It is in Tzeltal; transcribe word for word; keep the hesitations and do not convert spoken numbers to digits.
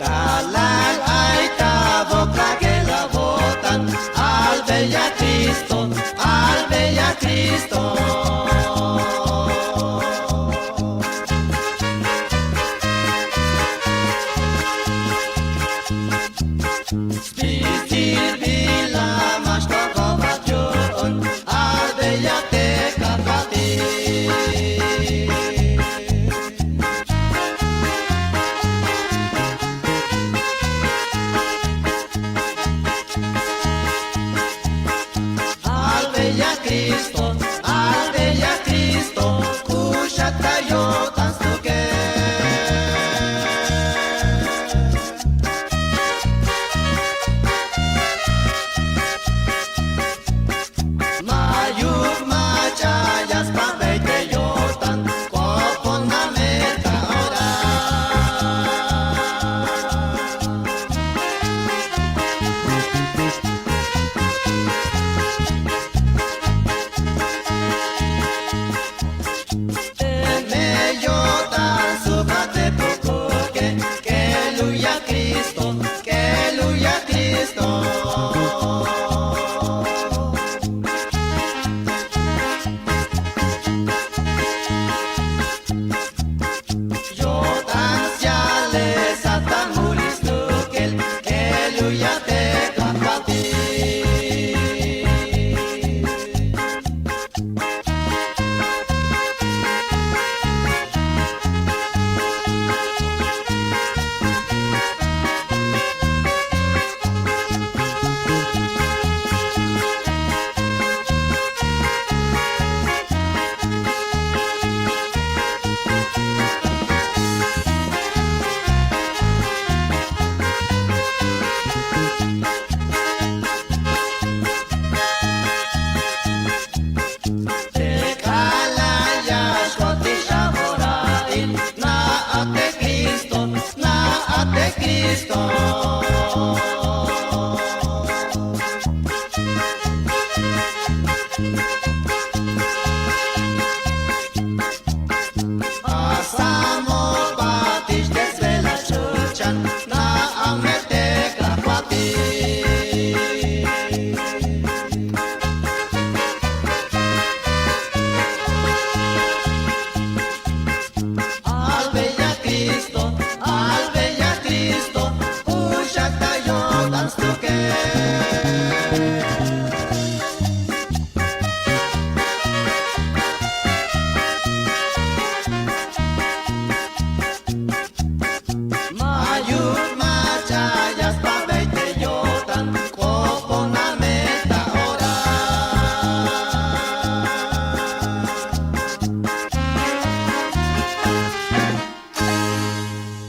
K'alal ay ta wokajel awo'tan, albeya Cristo, albeya Cristo. Spitsil bila ma xtok'obat yu'un, albeya te Kajwaltik. Albeya Cristo, albeya Cristo, k'uxat ta yo'tan stukel. Ma'yuk mach'a ya spajbey te yo'tan, k'opon amel ta ora. Teme yo'tan sujat te pukuke, k'eluya Cristo, k'eluya Cristo. Yo'tan syale sat ta mulil stukel, k'eluya te Kajwaltik. Te k'alal ya xk'otix awora in, na'at te Cristo, na'at te Cristo.